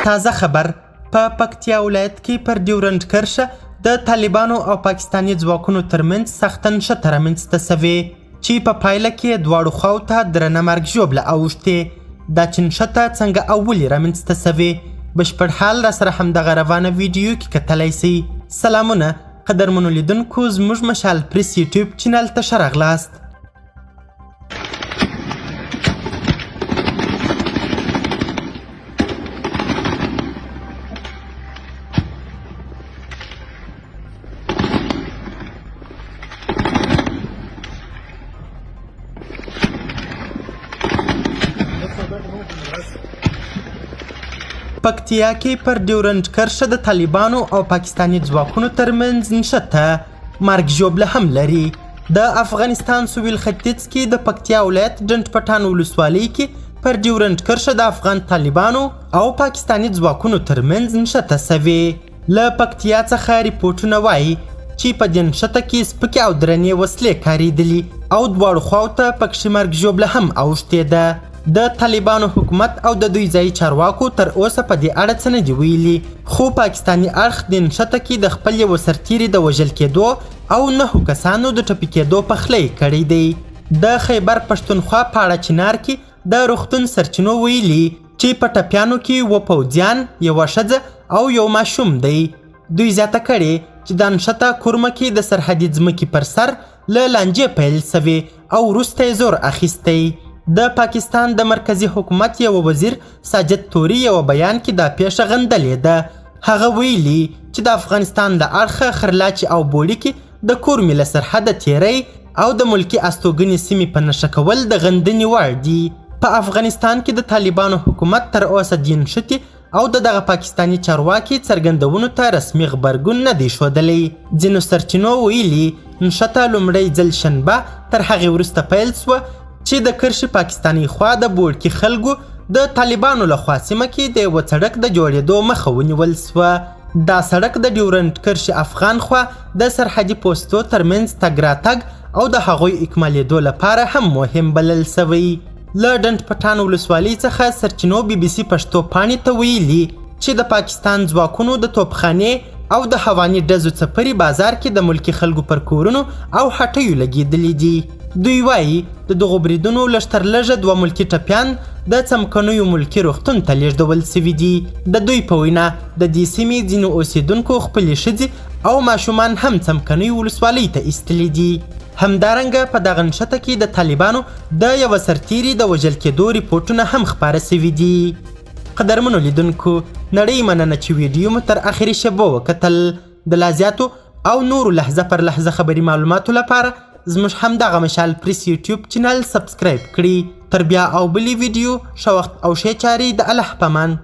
تازه خبر په پکتیا ولایت کې پر ډیورنډ کرښه د طالبانو او پاکستاني ځواکونو ترمنځ سخته نښته رامنځته سوې چې په پایله کې دواړو خواو ته درنه مرګ ژوبله اوښتې. دا چې نښته څنګه او ولې رامنځته سوې، بشپړ حال را سره همدغه روانه ویډیو کې کتلی سئ. سلامونه قدرمنو لیدونکو، زموږ مشال پریس یوټیوب چینل ته ښه راغلاست. پکتیا کې پر ډیورنډ کرښه د طالبانو او پاکستاني ځواکونو ترمنځ نښته مرګ ژوبله هم لري. د افغانستان سویل ختیځ کې د پکتیا ولایت ډنډ پټان ولسوالۍ کې پر ډیورنډ کرښه د افغان طالبانو او پاکستاني ځواکونو ترمنځ نښته سوې. له پکتیا څخه رپوټونه وايي چې په دې نښته کې سپکې او درنې وسلې کارېدلي او دواړو خواو ته پکښې مرګ ژوبله هم اوښتې ده. د طالبانو حکومت او د دوی ځایي چارواکو تر اوسه په دې اړه څه نه دي ویلي، خو پاکستاني اړخ دې نښته کې د خپل یوه سرتیري د وژل کېدو او نهو کسانو د ټپي کېدو پخلی کړی دی. د خیبر پښتونخوا پاړه چنار کې د روغتون سرچینو ویلي چې په ټپیانو کې اووه پوځیان، یوه ښځه او یو ماشوم دی. دوی زیاته کړې چې دا نښته کورمه کې د سرحدي ځمکې پر سر له لانجې پیل شوې او وروسته یې زور اخیستی. د پاکستان د مرکزي حکومت یوه وزیر ساجد توري یوه بیان کې دا پیښه غندلې ده. هغه ویلي چې د افغانستان له اړخه خرلاچي او بوړي کې د کورمې له سرحده تیری او د ملکي استوګنې سیمې په نښه کول د غندنې وړ دي. په افغانستان کې د طالبانو حکومت تر اوسه دې نښتې او د دغه پاکستاني چارواکي څرګندونو ته رسمي غبرګون نه دی ښودلی. ځینو سرچینو ویلي، نښته لومړی ځل شنبه تر هغې وروسته پیل شوه چې د کرښې پاکستانۍ خوا د بوړکي خلکو د طالبانو له خوا سیمه کې د یوه سړک د جوړېدو مخه ونیول شوه. دا سړک د ډیورنډ کرښې افغان خوا د سرحدي پوستو ترمنځ تګ راتګ او د هغوی اکمالېدو لپاره هم مهم بلل شوی. له ډنډ پټان ولسوالۍ څخه سرچینو بي بي سي پښتو پاڼې ته ویلي چې د پاکستان ځواکونو د توپخانې او د هواني ډزو څپرې بازار کې د ملکي خلکو پر کورونو او هټیو لګېدلي دي. دوی وايي، د دغو بریدونو لږ تر لږه دوه ملکي ټپیان د څمکنیو ملکي روغتون ته لېږدول شوي دي. د دوی په وینا، د دې سیمې ځینو اوسېدونکو خپلې ښځې او ماشومان هم څمکنیو ولسوالۍ ته ایستلي دي. همدارنګه په دغه نښته کې د طالبانو د یوه سرتیري د وژل کېدو رپوټونه هم خپاره شوي دي. قدرمنو لیدونکو، نړۍ مننه چې ویډیو مو تر اخري شېبو وکتل. د لا زیاتو او نورو لحظه پر لحظه خبري معلوماتو لپاره زموږ همدغه مشال پریس یوټیوب چینل سبسکرایب کړئ. تر بیا او بلې ویډیو، ښه وخت او ښې چارې د الله په امان.